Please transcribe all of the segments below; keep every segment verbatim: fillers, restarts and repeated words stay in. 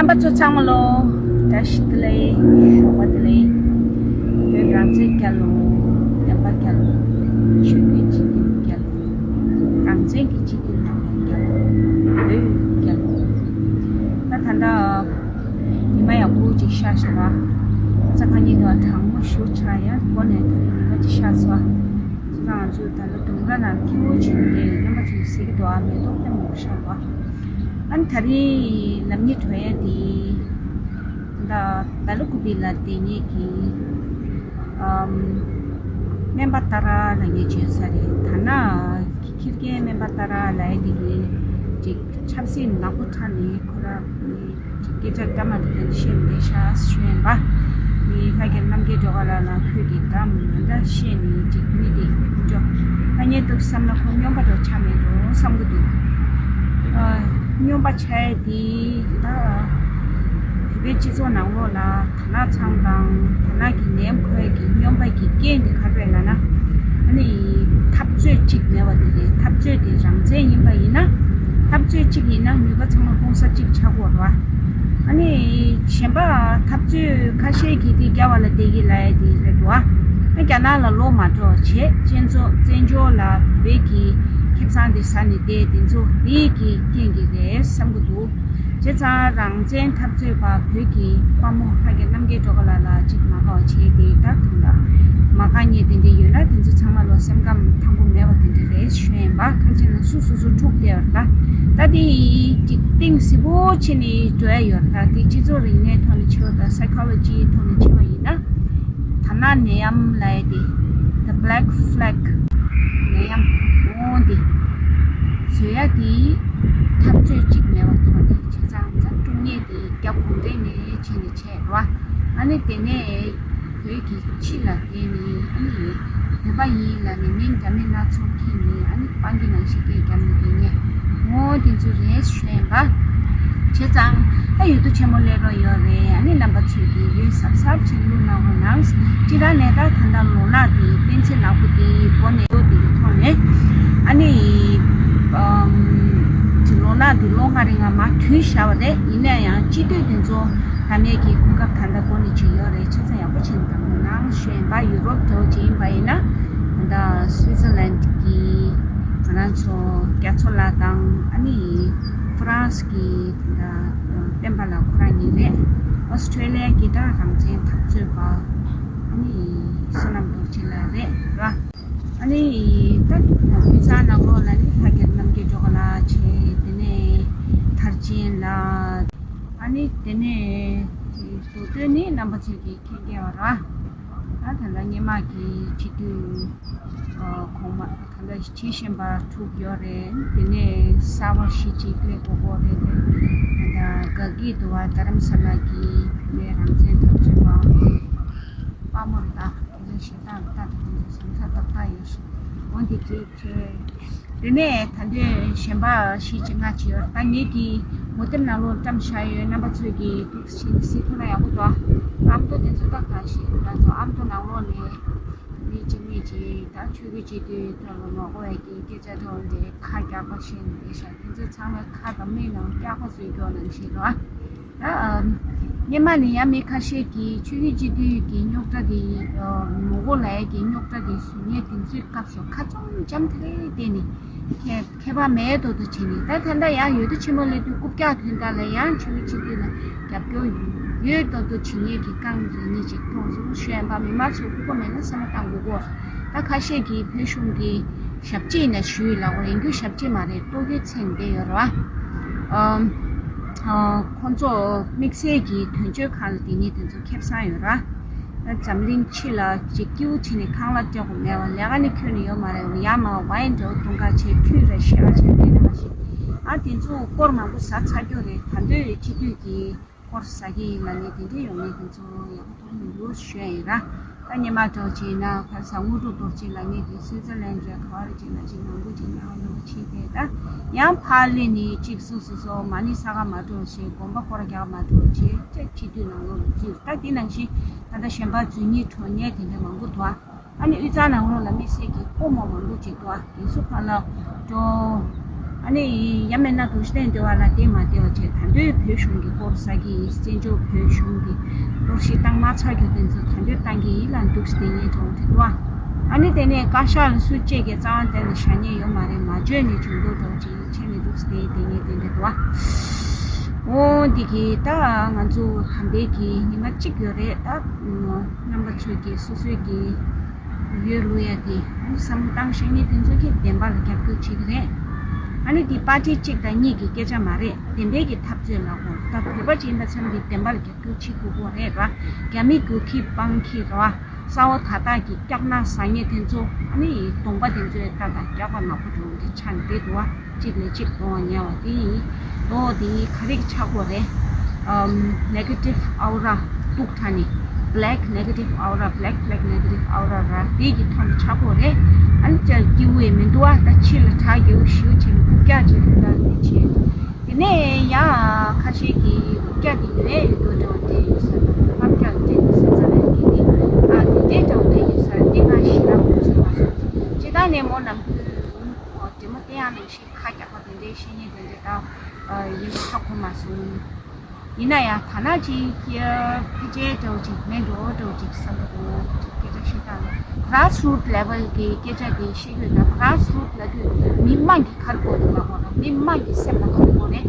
རྣམ་པ་ཚོ་ཚང་མ་ལོ། བཀྲ་ཤིས་བདེ་ལེགས། ཞོགས་པ་བདེ་ལེགས། བོད་རང་བཙན་རྒྱལ་ལོ། བདེན་པ་རྒྱལ་ལོ། ཆོས་བརྒྱུད་གཅིག་གྱུར་རྒྱལ་ལོ། རང་བཙན་གྱི་གཅིག་གྱུར་ལམ་ལུགས་རྒྱལ་ལོ། བོད་རྒྱལ་ལོ། ད་ད་ལྟ་ཉི་མ་ཡག་པོ་ཅིག་ཤར་ཤག་པ། ས་ཁ་ཉིད་དུ་གྲང་མོ་ཞེ་པོ་ཆགས། ཡང་སྒོ་ནས་ད་རེས་ཉི་མ་ཅིག་ཤར་སོང་། ཁྱེད་རང་ང་ཚོས་ད་ལྟ་དུང་སྒྲ་ནང་སྐྱིད་པོ་བྱས་ནས་རྣམ་པ་ཚོས་གཟིགས་ཀྱི་འདུག་ཨ། མེ་ཏོག་ལྟད་མོ་ཤར་བ། ཨ་ནི་ད་རེས་ལབ་སྙིང་འདོད་ཡ་དེ། ད་སྦེལ་ཀོབ་ལ་བསྡད་མཁན་གྱི་ཨམ། སྨན་པ་ཏཱ་ར་ལབ་མཁན་ཅིག་ཡོད་ས་རེད། ད་ནི་ཁྱི་རྒན་སྨན་པ་ཏཱ་ར་ལབ་ཡ་དེ་གིས་ཅིག་ཆབ་སྲིད་ནག་པོ་ཁྲ་ནས་ཁོ་ར་ནི་སྐད་ཆ་སྐར་མ་དེ་ཚོ་བཤད་བསྡད་ཤག་ཞུ་ཡིན་པ། ངའི་ལྷ་རྒྱལ་རྣམ་རྒྱལ་སྒྲོལ་དཀར་ལགས་ལ་ཁོས་ཀྱི་འདྲ་མི་འདྲ་བཤད་ནས་ཅིག་མི་དེ་འཇོ། ད་ངས་འདུག་བསམ་ན་ཁོ་སྨྱོན་པ་འདྲ་ཆགས་མེད་འགྲོ་བསམ་གི་འདུག་ཨ། སྨྱོན་པ་ཆགས་ཡས་དེ་ད་བོད་པའི་སྤྱི་ཚོགས་ནང་ལོགས་ལ་དར་ནག་ཚང་དང་དར་ནག་གི་ནད་ཡམས་འཁོར་ཡས་ཀྱི་སྨྱོན་པ་གི་རྐྱེན་དེ་ག་རེ་རེད་ལབ་ན། ཨ་ནི་འཐབ་རྩོད་གཅིག་མེད་པ་དེ་རེད། འཐབ་རྩོད་དེ་རང་བཙན་ཡིན་པ་ཡིན་ན། འཐབ་རྩོད་གཅིག་ཡིན་ན་ནུས་པ་ཚང་མ་སྤུངས་ས་གཅིག་ཆགས་ཀྱི་ཡོད་རེད་བ། ཨ་ནི་གཞན་པ་འཐབ་རྩོད་ཁ་ཤས་ཀྱིས་དེ་རྒྱབ་ལ་བསྡད་ཀྱི་ལབ་ཡ་དེ་རེད་འདུག་བ། ཨ་རྒྱ་ནག་ལ་ལོག་མ་འགྲོ་བྱས་བཙན་བྱོལ་བཙན་བྱོལ་ལ་བོད་ཀྱི་ཁེ་བཟང་དེ་ཟ་ནས་བསྡད་དེ་ཚོ་དེ་གི་རྐྱེན་གྱིས་རེད་བསམ་གྱི་འདུག་བྱས་ཙང་རང་བཙན་འཐབ་རྩོད་པ་བོད་ཀྱི་དཔའ་མོ་ལྷ་རྒྱལ་རྣམ་རྒྱལ་སྒྲོལ་དཀར་ལགས་ལ་གཅིག་མ་དགའ་བ་བྱས་ཏེ། ད་དུང་ལ་མ་དགའ་མཁན་དེ་འདྲ་ཡོད་ན་དེ་ཚོ་ཚང་མ་ལོ་སེམས་ཁམས་ཐང་པོ་མེད་པ་དེ་འདྲ་རེད་ཞུ་ཡིན་པ། གང་ཅི་ན་སུ་སོ་སོ་འཁྲུག་བསྡད་ཡོད་རེད། ད་ད་དེ་གཅིག་གཏིང་ཟབ་པོ་ཕྱིན་ནས་འགྲོ་ཡ་ཡོད་རེད། ད་དེ་སྤྱི་ཚོགས་རིག་གནས་ཐོག་ནས་བྱས་པ་དང་སའི་ཁོ་ལོ་ཇིའི་ཐོག་ནས་བྱས་པ་ཡིན་ན། དར་ནག་ནད་ཡམས་ལབ་ཡ་དེ། The Black Plague ནད་ཡམས་འོ་འདི་བཟོ་ཡ་དེ་འཐབ་རྩོད་གཅིག་མེད་པ་ཐོག་ནས་བྱས་ཙང་ད་དཀྲུག་ཉེས་དེ་རྒྱ་གུང་ཁྲན་ནས་བྱས་ནས་བྱས་རེད་བ། ཨ་ནི་དེ་ནས་བོད་ཀྱི་ཕྱི་ལ་བསྡད་ནས་ཨ་ནི་བོད་པ་ཡིན་ལབ་ནས་མིང་འདྲ་མིན་སྣ་ཚོགས་འཁྱེར་ནས་ཨ་ནི་སྤང་གི་ནང་བཞིན་སྐད་རྒྱབ་ནས་བསྡད་མཁན་འོ་དེ་ཚོ་རེད་ཞུ་ཡིན་པ། བྱས་ཙང་ད་ཡུལ་དུ་ཆེན་མོ་སླེབས་རོགས་ཡོད་རེད། ཨ་ནི་རྣམ་པ་ཚོས་ཀྱི་ཡུལ་གཟབ་གཟབ་བྱེད་ལུགས་གནང་རོགས་གནང་། སྤྱིར་བཏང་ནས་ད་ད་ལྟ་ལོ་ལག་དེ་སྤེན་ཚེ་ནག་པོ་དེའི་སྒོ་ནས་ལོ་དེ་གི་ཐོག་ནས་ཨ་ནི་ཨམ་ལོ་ལག་དེ་ལོ་ལྔ་རིང་ང་མར་དུས་བཞག་པ་རེད། ཡིན་ན་ཡང་སྤྱི་འཐུས་དེ་ཚོ་ད་ནས་ཀྱི་གོ་སྐབས་ད་ལྟ་སྒོ་ནས་ཅིག་ཡོད་རེད། བྱས་ཙང་ཡག་པོ་བྱེད་གནང་རོགས་གནང་ཞུ་ཡིན་པ། ཡུ་རོབ་འགྲོ་ཅིག་ཡིན་པ་ཡིན་ན་ད་སུའི་ཙར་ལན་གྱི་ང་རང་ཚོ་རྒྱ་མཚོ་ལགས་དང་ཨ་ནི་ཧྥ་རན་སི་གི་ད་ལྟ་སྤེན་པ་ལགས་ཁོ་རང་གཉིས་རེད། ཨོ་སི་ཁྲེ་ལི་ཡ་གི་ད་རང་བཙན་འཐབ་རྩོད་པ་ཨ་ནི་བསོད་ནམས་རྡོ་རྗེ་ལགས་རེད་ར། ཨ་ནི་ད་དབུས་གཙང་ནང་ལོགས་ལ་ནི་ལྷ་རྒྱལ་རྣམ་རྒྱལ་སྒྲོལ་དཀར་ལགས་བྱས། དེ་ནས་མཐར་ཕྱིན་ལགས། ཨ་ནི་དེ་ནས་མདོ་སྟོད་ནི་རྣམ་པ་ཚོས་ཀྱིས་མཁྱེན་གྱི་ཡོད་ར། ད་ད་ལྟ་སྔོན་མ་གི་སྤྱི་འཐུས་ཨ་གོང་མ་ད་ལྟ་བྱེད་བཞིན་པ་དྲུག་ཡོད་རེད། དེ་ནས་གསར་པ་བཞི་ཅིག་སླེབས་དགོས་ཀྱི་རེད། དེ་ད་དགའ་སྐྱིད་དུ་བ་རྡ་རམ་ས་ལ་གི་བོད་རང་བཙན་འཐབ་རྩོད་པ་དཔའ་མོ་རེད། ད་དེ་ཚོ་ཞེ་དྲག་ད་དེ་ཚོ་བཟང་ཐག་ཏག་ཏག་ཡོད་ཤག་འོ་འདི་གཅིག་བྱས། དེ་ནས་ད་ལྟའི་གཞན་པ་བཞི་ཅིག་ལྔ་ཅིག་ཡོད་རེད། ད་ངེད་ཀྱི་ངོ་དེབ་ནང་ལོགས་བཀྲམ་བཞག་ཡོད། རྣམ་པ་ཚོས་ཀྱིས་ཏོག་ཙམ་གཟིགས་ཐུབ་ན་ཡག་པོ་འདུག་ཨ་མདོ་དེ་ཚོ་ད་གང་ཞིག་ང་ཚོ་ཨ་མདོ་ནང་ལོགས་ནས་མི་གཅིག་མི་གཅིག་ད་ཆོས་བརྒྱུད་སྤྱི་འཐུས་ཐོག་ལ་ངོ་རྒོལ་ཡ་གི་སྐད་ཆ་འདྲ་བོ་འདྲའི་ཁ་རྒྱག་པ་བཤད་ནས་བསྡད་ཤག་དེ་ཚོ་ཚང་མ་ཁ་དང་མིག་ནང་སྐྱག་པ་བཟོས་ཀྱོག་ནང་བཞིན་རེད་བ། ད་སྔོན་མ་ནས་ཡང་མི་ཁ་ཤས་ཀྱིས་ཆོས་བརྒྱུད་སྤྱི་འཐུས་ཀྱི་རྙོག་དྲ་དེ་ངོ་རྒོལ་ལབ་ཡ་གི་རྙོག་དྲ་དེ་བཟོ་མཁན་དེ་ཚོའི་སྐབས་སུ་ཁ་ཚོམ་འཇམ་ཐིང་ངེ་བསྡད་ནས་ཁྱད་ཁྱད་པར་མེད་མདོག་མདོག་བྱས་ནས། ད་ད་ལྟ་ཡང་ཡུལ་དུ་ཆེན་མོ་སླེབས་དུས་རྐུབ་བཀྱག་དོན་དག་ལ་ཡང་ཆོས་བརྒྱུད་སྤྱི་འཐུས་ལ་རྒྱབ་སྐྱོར་ཡོད་མདོག་མདོག་བྱེད་མཁན་གྱི་རྐང་རེ་གཉིས་ཅིག་མཐོང་སོང་ཞུ་ཡ་ཡིན་པ། མི་མང་ཚོས་ལྐུགས་པ་མེད་ན་བསམ་བློ་བཏང་དགོས་གོ། ད་ཁ་ཤས་ཀྱིས་བོད་གཞུང་གི་ཞབས་ཕྱི་ཡིན་ན་ཞུས་ལབ་གོ། ཡིན་རྒྱུ་ཞབས་ཕྱི་མ་རེད། ལྟོ་གོས་ཚན་བསྡད་ཡོད་རེད་བ། ཨམ། ཨ། ཁོང་ཚོ་དམིགས་བསལ་གྱི་དོན་གཅོད་ཁང་ལ་དེ་ནས་དེ་ཚོ་ཁེ་བཟང་ཡོད་ར། ད་འཛམ་གླིང་ཕྱི་ལ་ཅིག་སྐྱིད་པོ་བྱས་ནས་ཁང་གླ་སྤྲད་དགོས་མེད་པ། ལས་ཀ་ནི་ཁྱོན་ནས་ཡོད་མ་རེད། ཡར་མར་ཝའིན་འདྲ་བོ་བཏུང་ག་བྱས། ཁྲུས་ར་ཤེས་ག་བྱས་བསྡད་ན་མ་ཤེས། ཨ་དེ་ཚོ་སྐོར་མང་པོ་ཟ་ཚར་རྒྱུ་རེད། ད་འདོད་སྤྱི་འཐུས་ཀྱི་སྐོར་ཟ་གི་ཡིན་ལབ་ནས་དེ་འདྲས་ཡོང་ནས་དེ་ཚོ་ཡག་པོ་མཐོང་མི་འདུག་ཞུ་ཡ་ཡིན་ར། ད་སྔོན་མ་འདྲ་བོ་བྱས་ན་ཁ་སང་དངོས་གྲུབ་རྡོ་རྗེ་ལབ་མཁན་དེ་སུའི་ཙར་ལན་རེད། ག་བ་རེད་ཅེ་ན་ཅིག་མང་པོ་ཅིག་མཉམ་ལོག་བྱས་ཏེ། ད་ཡང་ཕར་སླེབས་ནས་ཅིག་སོ་སོ་སོ་མ་ཎི་བསགས་ག་མ་འགྲོ་བྱས། དགོན་པ་སྐོར་རྒྱག་ག་མ་འགྲོ་བྱས། ཅིག་སྤྱི་འཐུས་ནང་ལོགས་ལ་འཛུལ། ད་དེ་ནང་བཞིན་ད་ལྟ་གཞན་པ་འཛུལ་སྙིང་བྲོ་མཁན་དེ་འདྲ་མང་པོ་འདུག་ཨ། ཨ་ནི་དབུས་གཙང་ནང་ལོགས་ལ་དམིགས་བསལ་གྱི་སྤོ་རྨོ་མང་པོ་ཅིག་འདུག་ཨ། དེ་ཚོ་ཕར་ལ་འགྲོ། ཨ་ནི་ཡང་མིན་ན་འདུག་སེ་བསྡད་པ་ལ་བསྡད་མ་བསྡད་པ་བྱས། ད་དུང་བོད་གཞུང་གི་སྐོར་ཟ་གི་ཡིན། བཙན་བྱོལ་བོད་གཞུང་གི་སྐོར་ཞིག་བཏང་མ་ཚར་རྒྱུ་དེ་ཚོ་ད་དུང་བཏང་གི་ཡིན་ལབ་འདུག་སེ་བསྡད་མཁན་འདྲ་པོ་འདུག་པ། ཨ་ནི་དེ་ནས་བཀའ་ཤག་ལ་སུ་གཅིག་གིས་རྩ་བ་དེ་ལ་བཞག་མཁན་ཡོད་མ་རེད། མ་བརྗོད་ནས་བྱུང་འདུག་འདྲ་པོ་ཅིག་བྱས་ནས་འདུག་སེ་བསྡད་མཁན་དེ་འདྲ་འདུག་པ། འོ་འདི་གི་ད་ང་ཚོ་ཧམ་པའི་གི་ཉི་མ་གཅིག་ཡོད་རེད། ད་རྣམ་པ་ཚོས་ཀྱི་སོ་སོའི་གི་ཡོད་ལུགས་ཡ་དེ་བསམ་བློ་བཏང་ཤེས་མཁན་དེ་ཚོ་གིས་བདེན་པ་ལ་རྒྱབ་སྐྱོར་བྱེད་ཀྱི་རེད། ཨ་ནི་དེ་པར་ཊི་གཅིག་དང་གཉིས་ཀྱི་སྐད་ཆ་མ་རེད། བདེན་པའི་གི་འཐབ་རྩོད་ལ་གོ། ད་བོད་པ་ཅིག་ཡིན་པ་ཚང་མ་གིས་བདེན་པ་ལ་རྒྱབ་སྐྱོར་བྱེད་དགོས་ཀྱི་རེད་པ། རྒྱ་མི་དགོས་ཁྱི་སྤང་ཁྱི་རེད་པ། ས་འོག་ད་ལྟ་གི་སྐྱག་སྣ་ཟ་མཁན་དེ་ཚོ། ཨ་ནི་གདོང་པ་དེ་ཚོའི་ལྟ་དང་སྐྱག་པ་ནག་པོ་འདྲ་པོ་དེ་ཆགས་ནས་བསྡད་འདུག་པ། གཅིག་ལས་གཅིག་གདོང་བ་ཉེ་བ་དེ་ཡིན། ཨོ་དེ་ག་རེ་གི་ཆགས་ཀྱི་ཡོད་རེད། ཨམ། ནེ་གེ་ཊིབ་ཨོ་ར་དཀྲུག་ཁྲ་ནི། བྷེ་ལེག་ནེ་གེ་ཊིབ་ཨོ་ར། བྷེ་ལེག་ཕེ་ལེག་ནེ་གེ་ཊིབ་ཨོ་ར་ར་དེ་གི་ཐོག་ནས་ཆགས་ཀྱི་ཡོད་རེད། ཨ་ནི་ཅག་སྐྱིད་པོ་ཡང་མི་འདུག་པ། ད་ཕྱི་ལ་བྲག་རྒྱ་བོ་ཞེ་པོ་བྱས་ནས་རྐུབ་བཀྱག་ཅིག་ལ་བཏང་ནས་བྱས། དེ་ནས་ཡང་ཁ་ཤས་ཀྱིས་རྐུབ་བཀྱག་དེ་ཉོ་ཡས་ཡོད་དོ་འདྲ་པོ་འདྲ་ཡོད་ས་དང་། ཕབ་བཀྱག་སྤྲད་ནས་ཟ་ས་རེད། དེ་ནས་ཨ་དེ་འདྲའི་འདྲ་པོ་འདྲ་ཡོད་ས་རེད། དེ་ང་ཞེ་དྲག་གོ་ཚོད་མ་སོང་། སྤྱིར་བཏང་ནས་མོ་ནམ་རྒྱུན་འོ་འདྲ་མོ་དེ་ཡང་ནང་བཞིན་ཁ་རྒྱག་པ་དེ་འདྲའི་བཤད་མཁན་དེ་འདྲ་ད་ཡིན་པ་ཧ་གོ་མ་སོང་། ཡིན་ན་ཡང་ཐ་ན་ཅིག་ཕལ་ཆེར་འདྲ་པོ་ཅིག་མེད་འགྲོ་འདྲ་པོ་ཅིག་བསམ་གྱི་འདུག་སྐད་ཆ་བཤད་སྟངས་ལ། གྷ་རཱ་སི་རུཊ་ལེ་ཝལ་གྱི་སྐད་ཆ་དེ་བཤད་དགོས་ན། གྷ་རཱ་སི་རུཊ་ལབ་དུས་མི་མང་གིས་ག་རེ་དགོས་འདུག་ལབ་དགོས་ན། མི་མང་གི་སེམས་ལ་ག་རེ་དགོས་རེད།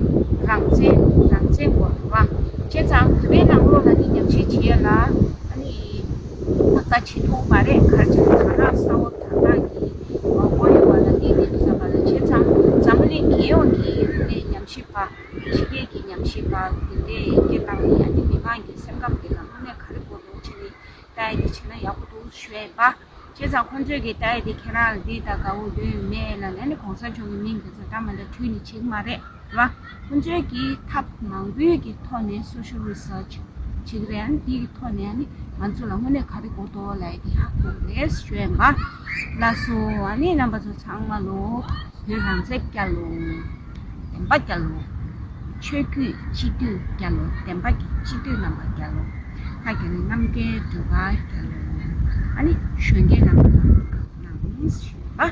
རང་བཙན། རང་བཙན་དགོས་འདུག་པ། བྱས་ཙང་བོད་པའི་ནང་ལོགས་ལ་ནི་ཉམས་ཞིབ་བྱེད་ཡ་ལ་ཨ་ནི་ད་ལྟ་བྱེད་ཐུབ་མ་རེད། ག་རེ་བྱས་ན་ད་རང་ས་འོག་ད་ལྟ་གི་དབང་ཡོད་པ་ལ་བལྟས་བསྡད་འདུག་བསམ་པ་ལ། བྱས་ཙང་འཛམ་བུ་གླིང་རྒྱལ་ཡོངས་ཀྱི་ནས་ཉམས་ཞིབ་པ། ཕྱི་རྒྱལ་གྱི་ཉམས་ཞིབ་པ་དེ་འདྲས་སྐད་བཏང་ནས། ཨ་ནི་མི་མང་གི་སེམས་ཁམས་དེ་ལ་དངོས་གནས་ག་རེ་དགོས་འདུག་བྱས་ནས་ལྟ་ཡ་དེ་བྱས་ན་ཡག་པོ་འདུག་ཞུ་ཡ་ཡིན་པ། བྱས་ཙང་ཁོང་ཚོས་ཀྱི་ལྟ་ཡ་དེ་ཁྱེད་རང་ལ་འདི་ལྟ་དགའ་པོ་འདོད་མེད་ལབ་ནས། ཨ་ནི་གོང་ས་མཆོག་གི་མིང་དེ་ཚོ་འདྲ་མི་འདྲ་བྲིས་ནས་བྱེད་ཀྱི་མ་རེད་པ། ཁོང་ཚོས་ཀྱི་ཐབས་མང་པོའི་གི་ཐོག་ནས་སོ་ཤལ་རི་སར་ཆི་བྱེད་ཀྱི་རེད། ཨ་ནི་དེ་གི་ཐོག་ནས་ཨ་ནི་ང་ཚོ་ལ་དངོས་གནས་ག་རེ་དགོས་འདུག་ལབ་ཡ་དེ་ཧ་གོ་རེད་ཞུ་ཡ་ཡིན་པ། ལགས་སོ། ཨ་ནི་རྣམ་པ་ཚོ་ཚང་མ་ལོ། བོད་རང་བཙན་རྒྱལ་ལོ། བདེན་པ་རྒྱལ་ལོ། ཆོས་བརྒྱུད་སྤྱི་འཐུས་རྒྱལ་ལོ། བདེན་པ་གི་སྤྱི་འཐུས་རྣམ་པ་རྒྱལ་ལོ། ད་རྒྱལ་ལོ། རྣམ་རྒྱལ་སྒྲོལ་དཀར་རྒྱལ་ལོ། ཨ་ནི་གཞོན་སྐྱེས་རྣམ་པ་ལ་བཀའ་གནང་ཞུ་བ།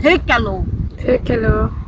བོད་རྒྱལ་ལོ། བོད་རྒྱལ་ལོ།